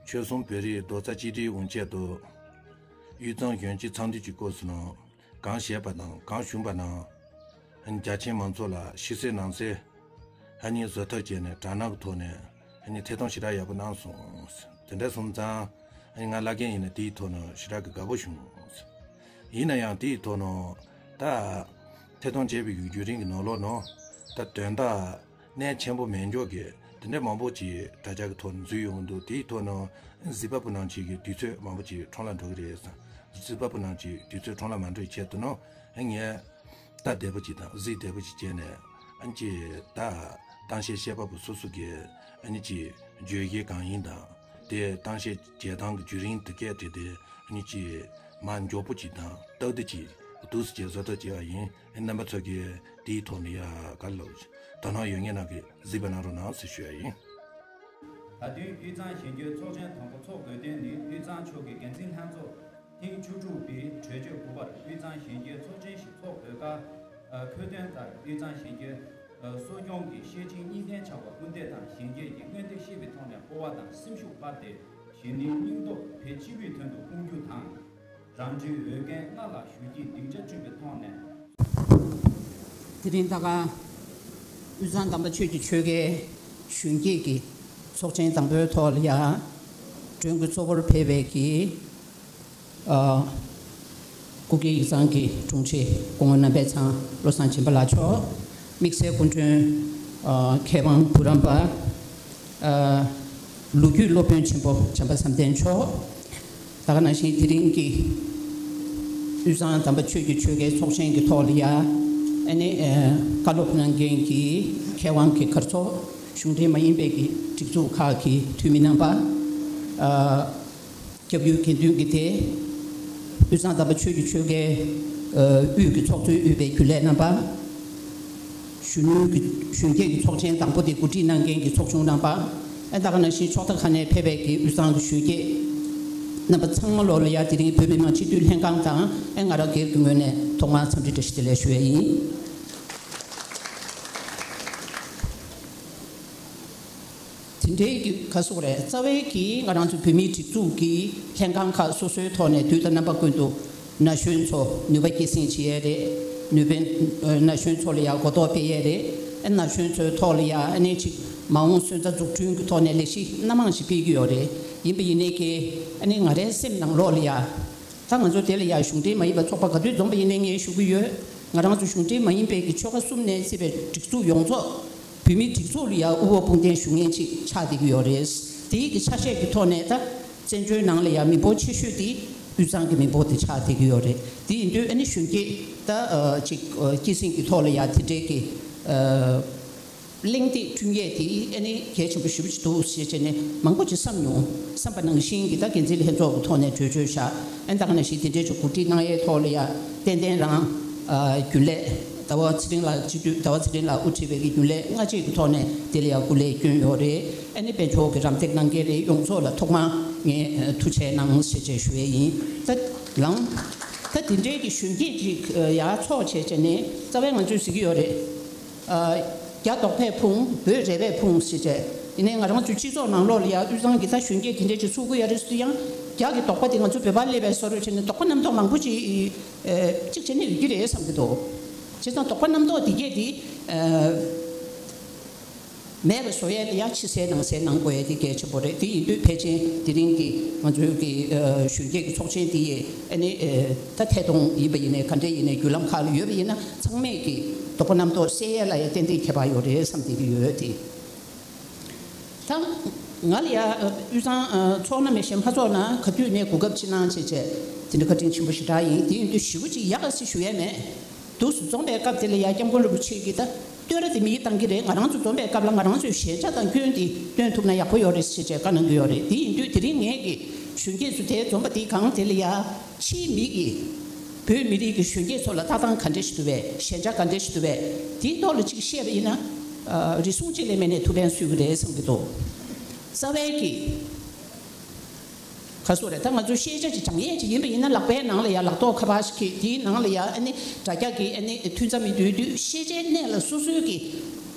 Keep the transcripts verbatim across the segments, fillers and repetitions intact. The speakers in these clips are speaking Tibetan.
ཆོལ་གསུམ་བོད་རིགས་རྡོག་རྩ་གཅིག་སྒྲིལ་ཡོང་ཆེད་དུ། དབུས་གཙང་གཞོན་སྐྱེས་ཚོགས་འདུ་གྱི་སྐབས་སུ་ནང་གང་བཤད་པ་དང་གང་བྱུང་བ་ནང་། རྒྱ་ཆེན་མང་ཚོགས་ལ་ཕྱི་གསལ་ནང་གསལ། ཨ་ནི་བཟོ་ཐབས་བྱས་ནས་དྲ་སྣང་གི་ཐོག་ནས་ཨ་ནི་ཐད་གཏོང་ཞེ་དྲག་ཡག་པོ་གནང་སོང་། དེ་འདྲ་སོང་ཙང་ཨ་ནི་ང་བླ་རྒན་ཡིན་ན་དེའི་ཐོག་ནས་ཞེ་དྲག་གི་དགའ་པོ་བྱུང་། ཡིན་ན་ཡང་དེའི་ཐོག་ནས་ད་ཐད་གཏོང་བྱས་པའི་བརྒྱུད་རིམ་གྱི་ནང་ལོགས་ནང་ད་དོན་དག་གནད་ཆེན་པོ་མེད་འཇོག་གི་དེ་འདྲ་མང་པོ་ཅིག་དྲ་རྒྱ་གི་ཐོག་ནས་འཛུལ་ཡོང་གི་འདུག་དེའི་ཐོག་ནས་གཟིགས་པ་པོ་རྣམས་ཅིག་གི་དུས་ཚོད་མང་པོ་ཅིག་ཁྲོམ་ལ་འགྲོ་གི་རེད་བསམ། གཟིགས་པ་པོ་རྣམས་ཀྱི་དུས་ཚོད་ཁྲོམ་ལ་མ་འགྲོ་བའི་ཆེད་དུ་ནང་ངས་ད་བདེ་པོ་ཅིག་དང་གཟིགས་བདེ་པོ་ཅིག་བྱས་ནས་ཨ་ཅེ་ད་གཏམ་བཤད་བཤད་པ་པོ་སོ་སོ་གི་ཨ་ནི་ཅིག་བརྗོད་གཞི་གང་ཡིན་དང་དེ་གཏམ་བཤད་བྱེད་སྟངས་ཀྱི་བརྒྱུད་རིམ་དེ་གས་དེ་དེ་ཨ་ནི་ཅིག་མ་མགྱོགས་པོ་ཅིག་དང་ཏག་ཏག་ཅིག་འདུག་སེ་བྱས་བཟོ་ཐབས་བྱས་པ་ཡིན། རྣམ་པ་ཚོ་གིས་དེའི་ཐོག་ནས་ཡ་ག་ལ་དོ་སྣང་ཡོད་མཁན་རྣམས་ཀྱིས་གཟིགས་པ་གནང་རོགས་གནང་ཟེར་ཞུ་ཡ་ཡིན། ད་དུང་དབུས་གཙང་གཞོན་སྐྱེས་ཚོགས་ཆེན་དང་པོ་འཚོགས་དགོས་དོན་ནི། དབུས་གཙང་ཕྱོགས་ཀྱི་འགན་འཛིན་ལྷན་ཚོགས་ཐེངས་བཅུ་དྲུག་པའི་གྲོས་ཆོད་དགུ་པར་དབུས་གཙང་གཞོན་སྐྱེས་ཚོགས་ཆེན་ཞིག་འཚོགས་དགོས་སྐབས། འཁོད་དོན་ལྟར་དབུས་གཙང་གཞོན་སྐྱེས་གསོ་སྐྱོང་གི་ཤེར་ཕྱིན་གཉིས་ལྡན་བྱ་བ་སྐུལ་འདེད་དང་། གཞོན་སྐྱེས་ཀྱི་མངོན་འདོད་ཤེས་པའི་ཐོག་ནས་སྤོབས་པ་དང་སེམས་ཤུགས་སྤར་ཏེ་གཞོན་ནུའི་སྙིང་སྟོབས་བོད་སྤྱི་བོའི་དོན་དུ་སྤུངས་རྒྱུ་དང་། རང་འཁྲིའི་འོས་འགན་སྔར་ལྷག་ཞུ་རྒྱུའི་སྡིངས་ཆ་བསྐྲུན་པའི་ཐོག་ནས། དེ་རིང་ད་ག་དབུས་གཙང་དམ་པ་ཆོས་ཀྱི་ཆོལ་ཁའི་གཞོན་སྐྱེས་ཀྱི་ཚོགས་ཆེན་དང་པོའི་ཐོག་ལ་ཡ། མགྲོན་གྱི་གཙོ་བོར་ཕེབས་པའི་གི་ཨ་སྐུ་སྒེར་ཡིག་ཚང་གི་དྲུང་ཆེ་སྐུ་ངོ་རྣམ་པ་ཚང་བློ་བཟང་སྦྱིན་པ་ལགས་མཆོག་དམིགས་བསལ་སྐུ་མགྲོན་ཨ་མཁས་དབང་བུ་རམ་པ། ཨ་ལོ་རྒྱུས་སློབ་དཔོན་ཆེན་པོ་བྱམས་པ་བསམ་གཏན་མཆོག་ད་ག་ནང་བཞིན་དེ་རིང་གི་དབུས་གཙང་དམ་པ་ཆོས་ཀྱི་ཆོལ་ཁའི་ཚོགས་ཆེན་གྱི་ཐོག་ལ་ཡ་ཨ་ནི་ཨ་བཀའ་སློབ་གནང་མཁན་གྱི་མཁས་དབང་གི་གར་ཚོགས། གཞུང་འབྲེལ་མ་ཡིན་པའི་གི་སྒྲིག་འཛུགས་ཁག་གི་འཐུས་མི་རྣམ་པ། ཨ་སྐྱབས་ཡུལ་དགེ་འདུན་གྱི་སྡེ། དབུས་གཙང་དམ་པ་ཆོས་ཀྱི་ཆོལ་ཁའི་ཨ་དབུས་ཀྱི་ཚོགས་གཙོས་དབུས་པའི་རྒྱུན་ལས་རྣམ་པ། གཞོན་ནུའི་གི་གཞོན་སྐྱེས་ཀྱི་ཚོགས་ཆེན་དང་པོ་དེ་གོ་སྒྲིག་གནང་མཁན་གྱི་ཚོགས་ཆུང་རྣམ་པ། ཨ་ད་ག་ནང་བཞིན་ཕྱོགས་མཐའ་ཁག་ནས་ཕེབས་པའི་གི་དབུས་གཙང་གི་གཞོན་སྐྱེས་རྣམ་པ་ཚང་མ་ལོག་ལ་ཡ་དེ་རིང་བོད་མི་མང་སྤྱི་འཐུས་ལྷན་ཁང་དང་ཨ་ང་རང་སྒེར་གྱི་ངོས་ནས་ཐོག་མར་འཚམས་འདྲི་བཀྲ་ཤིས་བདེ་ལེགས་ཞུ་ཡས་ཡིན། དེ་འདྲའི་གི་ག་སོགས་རེད། རྩ་བའི་གི་ང་རང་ཚོ་བོད་མིའི་སྒྲིག་འཛུགས་ཀྱི་ལྷན་ཁང་ཁག་སོ་སོའི་ཐོག་ནས་དུས་དང་རྣམ་པ་ཀུན་ཏུ་ན་གཞོན་ཚོ་ནུས་པ་སྐྱེད་སྲིང་བྱེད་ཡས་རེད། ནུས་པའི་ན་གཞོན་ཚོ་ལ་ཡང་གོ་རྟོགས་སྤེལ་ཡས་རེད། ཨ་ན་གཞོན་ཚོའི་ཐོག་ལ་ཡང་ཨ་ནི་ཅིག་མ་འོངས་སོན་རྩ་འཛུགས་སྐྲུན་གྱི་ཐོག་ནས་ལས་གཞི་སྣ་མང་ཞིག་སྤེལ་གྱི་ཡོད་རེད། ཡིན་པ་ཡིན་ནའི་གི་ཨ་ནི་ང་རའི་སེམས་ནང་ལོགས་ལ་ཡང་ད་ང་ཚོ་དེ་ལ་ཡང་གཞུང་འབྲེལ་མ་ཡིན་པ་ཚོགས་པ་ག་དུས་འཛོམས་པ་ཡིན་ནའི་ངས་ཞུ་གི་ཡོད། ང་རང་ཚོ་གཞུང་འབྲེལ་མ་ཡིན་པའི་གི་ཆོལ་ཁ་གསུམ་ནས་བརྩིས་པའི་སྒྲིག་འཛུགས་ཡོངས་རྫོགས་བོད་མིའི་སྒྲིག་འཛུགས་ལ་ཡང་དབུ་འོག་དཔུང་འདེགས་ཞུ་མཁན་ཅིག་ཆགས་བསྡད་ཀྱི་ཡོད་རེད། དེའི་གི་ཆ་ཤས་ཀྱི་ཐོག་ནས་ད་བཙན་བྱོལ་ནང་ལ་ཡང་མི་འབོར་ཆེ་ཤོས་དེ་དབུས་གཙང་གི་མི་འབོར་དེ་ཆགས་བསྡད་ཀྱི་ཡོད་རེད། དེ་ཡིན་དུས་ཨ་ནི་གཞོན་སྐྱེས་ད་ཨ་ཅིག་ཨ་སྐྱེད་སྲིང་གི་ཐོག་ལ་ཡང་དེ་འདྲའི་གི་ཨ་གླེང་སྟེགས་བསྐྲུན་ཡས་དེ་ཨ་ནི་གལ་ཆེན་པོ་ཞེ་པོ་ཅིག་འདུག་ཞེས་བྱས་ནས་མང་པོ་ཅིག་བསམ་མྱོང་། བསམ་པ་ནང་བཞིན་གྱི་ད་འགན་འཛིན་ལྷན་ཚོགས་ཀྱི་ཐོག་ནས་གྲོས་ཆོད་བཞག་ཨ་ནི་ད་ག་ནང་བཞིན་དེ་འདྲའི་ཅིག་གོ་སྒྲིག་གནང་ཡས་ཐོག་ལ་ཡང་ཏན་ཏན་རང་ཨ་རྒྱུན་ལས་ཟླ་བ་ཚེ་རིང་ལགས་སྤྱི་འཐུས་ཟླ་བ་ཚེ་རིང་ལགས་དབུ་ཁྲིད་པའི་གི་རྒྱུན་ལས་སྔ་རྗེས་ཀྱི་ཐོག་ནས་དེ་ལ་ཡང་སྐུ་ལས་བསྐྱོན་ཡོད་རེད། ཨ་ནི་དཔལ་འབྱོར་གྱི་རམ་འདེགས་གནང་མཁན་རེད། ཡོངས་རྫོགས་ལ་ཐོག་མར་ངས་ཐུགས་རྗེ་གནང་ཞེས་བཅས་ཞུ་ཡས་ཡིན། ད་ལང་ད་དེ་འདྲའི་གི་གཞོན་སྐྱེས་ཅིག་ཡར་ཚོགས་བྱས་བྱས་ནས་རྩ་བའི་ང་ཚོས་ཟེར་གྱི་ཡོད་རེད། ཨ་རྒྱ་དོགས་པས་ཕུང་བོད་རེ་བས་ཕུང་ཞེས་བྱས། ཡིན་ནའི་ང་རང་ཚོའི་སྤྱི་ཚོགས་ནང་ལོགས་ལ་ཡང་དབུས་གཙང་གི་ད་གཞོན་སྐྱེས་དེ་འདྲས་ཅིག་ཚུགས་ཀྱི་ཡོད་རེད་ཟེར་དུས་ཡང་རྒྱ་གི་དོགས་པ་དེ་ང་ཚོ་བོད་པར་སླེབས་པའི་བཟོ་འདྲ་བྱས་ནས་དོགས་པ་རྣམ་རྟོག་མང་པོ་ཅིག་ཨ་ཅིག་བྱས་ནས་ཡོད་ཀྱི་རེད་བསམ་གྱི་འདུག་བྱས་ཙང་དོགས་པ་རྣམ་རྟོག་དེ་གས་དེ་ཨ་མེད་པ་བཟོ་ཡས་ལ་ཡང་ཕྱི་གསལ་ནང་གསལ་གནང་དགོས་ཡས་དེ་གལ་ཆེན་པོ་རེད། དེ་ཡིན་དུས་ཕལ་ཆེར་དེ་རིང་གི་ང་ཚོའི་གི་ཨ་གཞོན་སྐྱེས་ཀྱི་ཚོགས་ཆེན་དེ་ཡས་ཨ་ནི་ཨ་ད་ཐད་གཏོང་ཡིན་པ་ཡིན་ནའི་ག་འདྲས་ཡིན་ནའི་བརྒྱུད་ལམ་ཁག་ལ་ཡོད་པ་ཡིན་ན་ཚང་མས་ཀྱི་དོགས་པ་རྣམ་རྟོག་སེལ་ཡས་ལ་ཡང་ཏན་ཏན་ཁྱད་པར་ཡོད་རེད་བསམ་བསྡད་ཀྱི་ཡོད་དེ། ད་ང་ལ་ཡ་དབུས་གཙང་ཚོགས་ན་མེད་ཤེས་མ་ཚོགས་ན་ག་དུས་ནས་གོ་སྐབས་ཅིག་གནང་བྱས་བྱས་དེ་འདྲ་བཀའ་དྲིན་ཆེན་པོ་ཞེ་དྲག་ཡིན། དེ་ཡིན་དུས་ཞེ་པོ་ཅིག་ཡག་ག་ཟེར་ཞུ་ཡས་མེད། འདུག་སེ་འཛོམས་པའི་སྐབས་དེ་ལ་ཡ་སྐྱབས་མགོན་རིན་པོ་ཆེ་གིས་ད་བསྟོད་ར་དེ་མི་བཏང་གི་རེད། ང་རང་ཚོ་འཛོམས་པའི་སྐབས་ལ་ང་རང་ཚོའི་ཞན་ཆ་དང་སྐྱོན་དེ་སྟོན་ཐུབ་ན་ཡག་པོ་ཡོད་རེད་ཟེར་བྱས་བཀའ་གནང་གི་ཡོད་རེད། དེ་ཡིན་དུས་དེ་རིང་ངས་ཀྱི་གཞོན་སྐྱེས་ཚོ་དེ་འཛོམས་པ་དེའི་སྒང་དེ་ལ་ཡ་ཕྱིའི་མི་གིས་བོད་མི་རིགས་ཀྱི་གཞོན་སྐྱེས་ཚོ་ལ་ལྟ་སྟངས་ག་འདྲ་ཞིག་འདུག་པས། ཞན་ཆ་ག་འདྲ་ཞིག་འདུག་པས། དེའི་ཐོག་ལ་ཅིག་བཤད་པ་ཡིན་ན་ཨ་རེ་ཟུང་གཅིག་ལས་མེད་ནས་ཐུགས་ཕན་གསོས་ཀྱི་རེད་བསམ་གྱི་འདུག་རྩ་བའི་གི་ག་སོགས་རེད། ད་ང་ཚོ་ཤེས་བྱ་ཅིག་སྦྱང་ཡས་ཅིག་ཡིན་པ་ཡིན་ན་ལག་པའི་ནང་ལ་ཡ་ལག་ཐོག་ཁ་པར་ཞིག་གིས་དེའི་ནང་ལ་ཡ་ཨ་ནི་དྲ་རྒྱ་གི་ཨ་ནི་མཐུན་རྩ་མི་འདུས་དུས་ཤེས་བྱའི་གནས་ལ་སོ་སོའི་གི་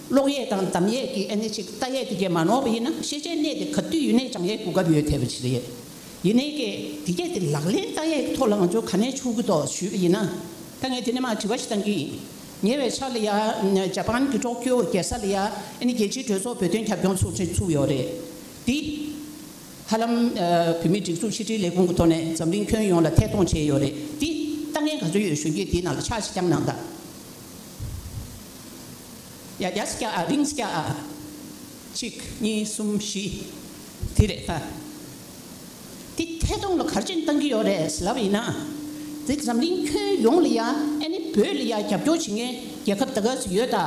ཀློག་ཡས་དང་གདམ་ཡས་ཀྱི་ཨ་ནི་ཅིག་ལྟ་ཡས་དེ་གས་མ་ནོར་བ་ཡིན་ན་ཤེས་བྱའི་གནས་དེ་ག་དུས་ཡིན་ནའི་སྦྱང་ཡས་གོ་སྐབས་ཡོད་བསྡད་པ་ཅིག་རེད། ཡིན་ནའི་ཀྱེ་དེ་གས་དེ་ལག་ལེན་བསྟར་ཡས་ཀྱི་ཐོག་ལ་ང་ཚོ་ག་ནས་འཆུག་གི་འདུག་ཞུས་པ་ཡིན་ན། ད་ངས་དེ་ནས་མར་དྲི་བ་ཞིག་བཏང་གི་ཡིན། ཉེ་བའི་ཆར་ལ་ཡ་ཇ་པན་གྱི་ཀྲོ་ཀྱོ་རྒྱལ་ས་ལ་ཡ་ཨ་ནི་རྒྱལ་སྤྱིའི་གྲོས་ཚོགས་བོད་དོན་རྒྱབ་སྐྱོར་ཚོགས་ཆེན་ཚུགས་ཡོད་རེད། འདི་ཧ་ལམ་ཨ་བོད་མིའི་སྒྲིག་འཛུགས་ཕྱི་དྲིལ་ལས་ཁུངས་ཀྱི་ཐོག་ནས་འཛམ་གླིང་ཁྱོན་ཡོངས་ལ་ཐད་གཏོང་བྱས་ཡོད་རེད། འདི་ལྟ་མཁན་ག་ཚོད་ཡོད། གཞོན་སྐྱེས་འདིའི་ནང་ལ་ཕྱག་ཅིག་བརྐྱངས་གནང་དང་། ཡ་ཡ་སྐྱ་ཨ་རིང་སྐྱ་ཨ། གཅིག་གཉིས་གསུམ་བཞི། དེ་རེད་ད། དེ་ཐད་གཏོང་ལ་ག་རེ་བྱས་ནས་བཏང་གི་ཡོད་རེད་ལབ་ཡིན་ན། དེ་འཛམ་གླིང་ཁྱོན་ཡོངས་ལ་ཡ་ཨ་ནི་བོད་ལ་ཡ་རྒྱབ་སྐྱོར་བྱེད་མཁན་རྒྱལ་ཁབ་ད་ག་ཚོད་ཡོད་ད།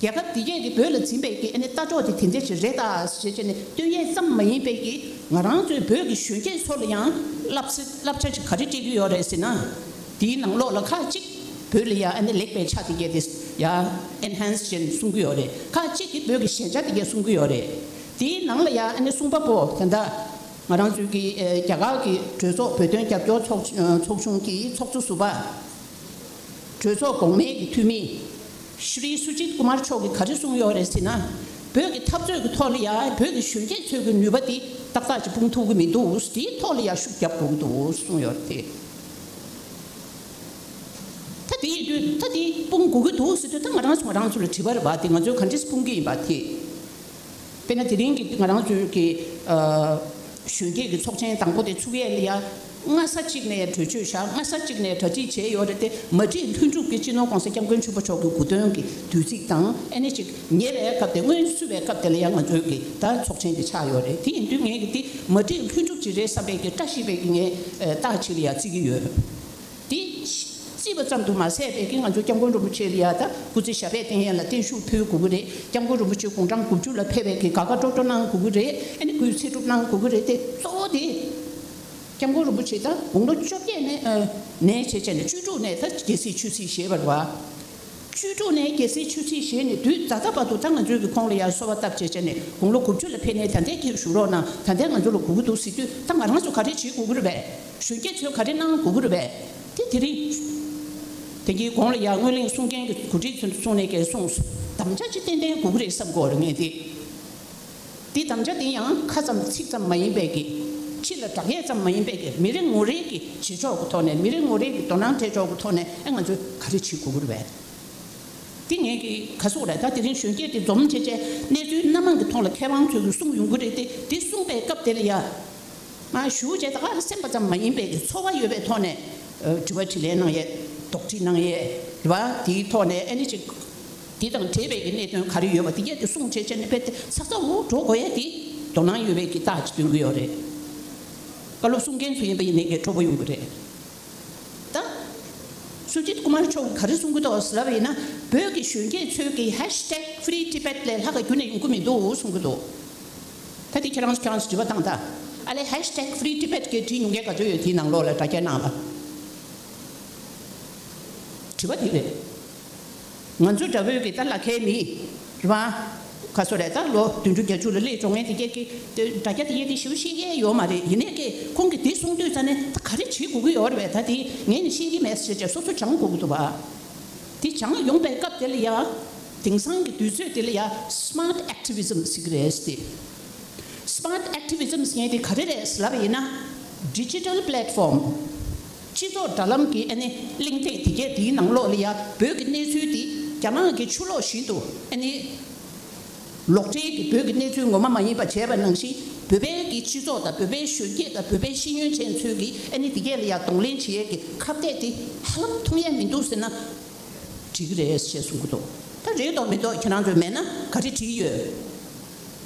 རྒྱལ་ཁབ་དེ་གས་ཀྱིས་བོད་ལ་འཛིན་པའི་གི་ཨ་ནི་ལྟ་གྲུབ་དེ་དེ་འདྲ་ཞིག་རེད་ད་ཞེས་བྱས་ནས་སྟོན་ཡས་ཙམ་མ་ཡིན་པའི་གི་ང་རང་ཚོའི་བོད་ཀྱི་གཞོན་སྐྱེས་ཚོ་ལ་ཡང་བསླབ་བྱ་བསླབ་བྱ་ཅིག་ག་རེ་སྤྲད་ཀྱི་ཡོད་རེད་ཟེར་ན། དེའི་ནང་ལོགས་ལ་ཁག་ཅིག་བོད་ལ་ཡ་ཨ་ནི་ལེགས་པའི་ཆ་དེ་གས་དེ་ཡ་ཨེན་ཧན་སི་བྱས་ནས་གསུང་གི་ཡོད་རེད། ཁག་ཅིག་གིས་བོད་ཀྱི་ཞན་ཆ་དེ་གས་གསུང་གི་ཡོད་རེད། དེའི་ནང་ལ་ཡ་ཨ་ནི་གསུང་པ་པོ་དེ་འདྲ་ང་རང་ཚོའི་གི་ཨེ་རྒྱ་གར་གྱི་གྲོས་ཚོགས་བོད་དོན་རྒྱབ་སྐྱོར་ཚོགས་ཨ་ཚོགས་ཆུང་གི་ཚོགས་གཙོ་ཟུར་པ། གྲོས་ཚོགས་གོང་མའི་གི་འཐུས་མི་ཤྲི་སུ་ཇིད་ཀུ་མར་མཆོག་གིས་ག་རེ་གསུངས་ཡོད་རེད་ཟེར་ན། བོད་ཀྱི་འཐབ་རྩོད་ཀྱི་ཐོག་ལ་ཡ་བོད་ཀྱི་གཞོན་སྐྱེས་ཚོའི་གི་ནུས་པ་དེ་ཏག་ཏག་ཅིག་སྤུངས་ཐུབ་ཀྱི་མི་འདུག་དེའི་ཐོག་ལ་ཡ་ཤུགས་རྒྱབ་དགོས་ཀྱི་འདུག་གསུངས་ཡོད་རེད་དེ། ད་དེ་ཡིན་དུས་ད་དེ་སྤུངས་དགོས་ཀྱི་འདུག་ཟེར་དུས་ད་ང་རང་ཚོ་ང་རང་ཚོ་ལ་དྲི་བ་རེད་པ། དེ་ང་ཚོས་ག་འདྲས་སྤུངས་ཀྱི་ཡིན་པ་དེ། དཔེར་ན་དེ་རིང་གི་ང་རང་ཚོའི་གི་ཨ་གཞོན་སྐྱེས་ཀྱི་ཚོགས་ཆེན་དང་པོ་དེ་ཚུགས་ཡས་ལ་ཡ་སྔ་ས་གཅིག་ནས་གྲོས་ཆོད་བཞག་སྔ་ས་གཅིག་ནས་གྲ་སྒྲིག་བྱས་ཡོད་རེད་དེ། མ་ཊིན་ལྷུན་གྲུབ་ཀྱིས་སྤྱི་ནོར་༸གོང་ས་༸སྐྱབས་མགོན་ཆེན་པོ་མཆོག་གི་སྐུ་མདུན་གྱི་དུས་ཚིགས་དང་ཨ་ནི་ཅིག་ཉེ་བའི་སྐབས་དེ་སྔོན་བསུ་བའི་སྐབས་དེ་ལ་ཡང་ང་ཚོའི་གི་ད་ཚོགས་ཆེན་དེ་ཆགས་ཡོད་རེད། དེ་ཡིན་དུས་ངས་གི་དེ་མ་ཊིན་ལྷུན་གྲུབ་ཅིག་རེད་བསམ་པའི་གི་བཀྲ་ཤིས་པའི་གི་ངས་ཨ་རྟགས་ཅིག་ལ་ཡ་བརྩི་གི་ཡོད། དེ་བརྩིས་པ་ཙམ་དུ་མ་ཟད་པའི་གི་ང་ཚོ་༸སྐྱབས་མགོན་རིན་པོ་ཆེ་ལ་ཡ་ད་སྐུ་ཚེ་ཞབས་པད་བརྟན་ཡས་ལ་བརྟན་བཞུགས་ཕུལ་དགོས་ཀྱི་རེད།༸སྐྱབས་མགོན་རིན་པོ་ཆེ་དགུང་གྲངས་དགུ་བཅུ་ལ་ཕེབས་པའི་གི་དགའ་དགའ་སྤྲོ་སྤྲོ་གནང་དགོས་ཀྱི་རེད། ཨ་ནི་སྐུའི་ཚེ་སྒྲུབ་གནང་དགོས་ཀྱི་རེད་དེ། གཙོ་བོ་དེ་༸སྐྱབས་མགོན་རིན་པོ་ཆེ་ད་དགུང་ལོ་བཅོ་བརྒྱད་ནས་ཨ་ནས་བྱས་བྱས་ནས་བཅུ་དྲུག་ནས་ད་རྒྱལ་སྲིད་ཆོས་སྲིད་བཞེས་པ་རེད་བ། བཅུ་དྲུག་ནས་རྒྱལ་སྲིད་ཆོས་སྲིད་བཞེས་ནས་དུས་ད་ལྟ་བར་དུ་ད་ང་ཚོའི་གི་ཁོང་ལ་ཡར་གསོལ་བ་བཏབ་བྱས་བྱས་ནས་དགུང་ལོ་དགུ་བཅུ་ལ་ཕེབས་ནས་ད་ལྟའི་གི་བཞུགས་རོགས་གནང་། ད་ལྟའི་ང་ཚོ་ལ་དགོས་ཀྱི་འདུག་ཟེར་དུས་ད་ང་རང་ཚོ་ག་རེ་བྱེད་དགོས་ཀྱི་རེད་པས། གཞོན་སྐྱེས་ཚོས་ག་རེ་གནང་དགོས་ཀྱི་རེད་པས། དེ་དེ་རིང་དེ་གའི་གོང་ལ་ཡར་སྔོན་གླེང་གསུང་མཁན་གྱི་གོ་སྒྲིག་ཚོས་གསུངས་ནས་ཀྱི་གསུངས། དམ་བཅའ་ཅིག་ཏན་ཏན་དགོས་ཀྱི་རེད་བསམ་གྱི་ཡོད་རེད་ངས་དེ། འདི་དམ་བཅའ་འདི་ཡང་ཁ་ཙམ་ཚིག་ཙམ་མ་ཡིན་པའི་གི། ཕྱི་ལ་བསྒྲགས་ཡས་ཙམ་མ་ཡིན་པའི་གི་མི་རེ་ངོ་རེ་གི་བྱེད་ཕྱོགས་ཀྱི་ཐོག་ནས་མི་རེ་ངོ་རེ་གི་དོ་སྣང་སྤྲད་ཕྱོགས་ཀྱི་ཐོག་ནས་ཨེ་ང་ཚོས་ག་རེ་བྱེད་དགོས་ཀྱི་རེད་པས། འདི་ངས་གི་ག་སོག་རེད་ད་དེ་རིང་གཞོན་སྐྱེས་དེ་འཛོམས་བྱས་བྱས་གནས་ཚུལ་སྣ་མང་གི་ཐོག་ལ་མཁས་དབང་ཚོས་གི་གསུང་ཡོང་གི་རེད་དེ་དེ་གསུངས་པའི་སྐབས་དེ་ལ་ཡ། མ་ཞུ་བྱས་ད་ག་སེམས་པ་ཙམ་མ་ཡིན་པའི་གི་ཚོར་བ་ཡོད་པའི་ཐོག་ནས་ཨ་དྲི་བ་དྲིས་ལན་གནང་ཡས་དོགས་འདྲི་གནང་ཡས་རེད་བ། དེའི་ཐོག་ནས་ཨ་ནི་ཅིག་དེ་དང་འབྲེལ་བའི་གི་གནད་དོན་ག་རེ་ཡོད་པ་དེ་གས་དེ་གསུང་བྱས་བྱས་ནས་དཔེ་དེ་ཚགས་ཚགས་འུ་འགྲོ་དགོས་ཡས་དེ་དོ་སྣང་ཡོད་པའི་གི་རྟགས་ཅིག་སྟོན་གི་ཡོད་རེད། བཀའ་སློབ་གསུང་མཁན་ཚོ་ཡིན་པ་ཡིན་ནའི་ངས་སྤྲོ་པོ་ཡོང་གི་རེད། ད་སུ་ཇིད་ཀུ་མར་མཆོག་གིས་ག་རེ་གསུང་གི་འདུག་ཟེར་ལབ་པ་ཡིན་ན་བོད་ཀྱི་གཞོན་སྐྱེས་ཚོས་ཀྱི་ཧེཤ་ཏེག་ཧྥི་རི་ཊི་བེཊ་ལས་ལྷག་ག་རྒྱུན་ནས་ཡོང་གི་མི་འདུག་གསུང་གི་འདུག་ད་དེ་ཁྱེད་རང་ཚོ་ཁྱེད་རང་ཚོ་དྲི་བ་བཏང་ད། ཨ་ལས་ཧེཤ་ཏེག་ཧྥི་རི་ཊི་བེཊ་གི་བྲིས་མྱོང་མཁན་ག་ཚོད་ཡོད་དེའི་ནང་ལོགས་ལ་དྲ་རྒྱའི་ནང་ལ། དྲི་བ་དེ་རེད། ང་ཚོ་འདྲ་བོའི་གི་ད་ལ་ཁའི་མི་རེད་བ། ཁ་སོ་རེད་ད་ལོ་བདུན་ཅུ་བརྒྱད་ཅུ་ལ་སླེབས་འགྲོ་མཁན་དེ་གས་ཀྱི་དེ་དྲ་རྒྱ་དེ་ཡས་དེ་ཞིབ་ཤེས་ཡས་ཡོད་མ་རེད། ཡིན་ནའི་ཀྱི་ཁོང་གིས་དེ་གསུང་དུས་ཙ་ནས་ད་ག་རེ་བྱེད་དགོས་ཀྱི་ཡོད་རེད་པས། ད་དེ་ངས་ནི་ཤེས་ཀྱི་མེད་ཟེར་བྱས་སོ་སོ་སྦྱང་དགོས་ཀྱི་འདུག་བ། དེ་སྦྱང་ཡོང་པའི་སྐབས་དེ་ལ་ཡ། དེང་སང་གི་དུས་ཚོད་དེ་ལ་ཡ་སི་མཱར་ཊི་ཨེག་ཊི་བི་ཛམ་ཟེར་གྱི་རེད་དེ། སི་མཱར་ཊི་ཨེག་ཊི་བི་ཛམ་ཟེར་མཁན་དེ་ག་རེ་རེད་ཟེར་ལབ་པ་ཡིན་ན། ཌི་ཇི་ཊལ་པི་ལེཊ་ཕོམ། སྤྱི་ཚོགས་དྲ་ལམ་གྱི་ཨ་ནི་གླེང་སྟེགས་དེ་གས་དེའི་ནང་ལོགས་ལ་ཡ་བོད་ཀྱི་གནས་ཚུལ་དེ་རྒྱ་ནག་གི་ཆུ་ལོག་བཞིན་དུ་ཨ་ནི་ལོག་འགྲེལ་གྱིས་བོད་ཀྱི་གནས་ཚུལ་ངོ་མ་མ་ཡིན་པ་བྱས་པ་ནང་བཞིན་བོད་པའི་གི་སྤྱི་ཚོགས་དང་བོད་པའི་གཞོན་སྐྱེས་དང་བོད་པའི་ཤེས་ཡོན་ཅན་ཚོའི་གི་ཨ་ནི་དེ་གས་ལ་ཡ་གདོང་ལེན་བྱེད་ཡས་ཀྱི་ཁ་གཏད་དེ་ཧ་ལམ་མཐོང་ཡས་མི་འདུག་ཟེར་ན། འགྲིག་གི་རེད་ཞེས་གསུང་གི་འདུག་ད་རེད་དོ་མི་འདུག་ཁྱེད་རང་ཚོས་མེད་ན་ག་རེ་བྲིས་ཡོད།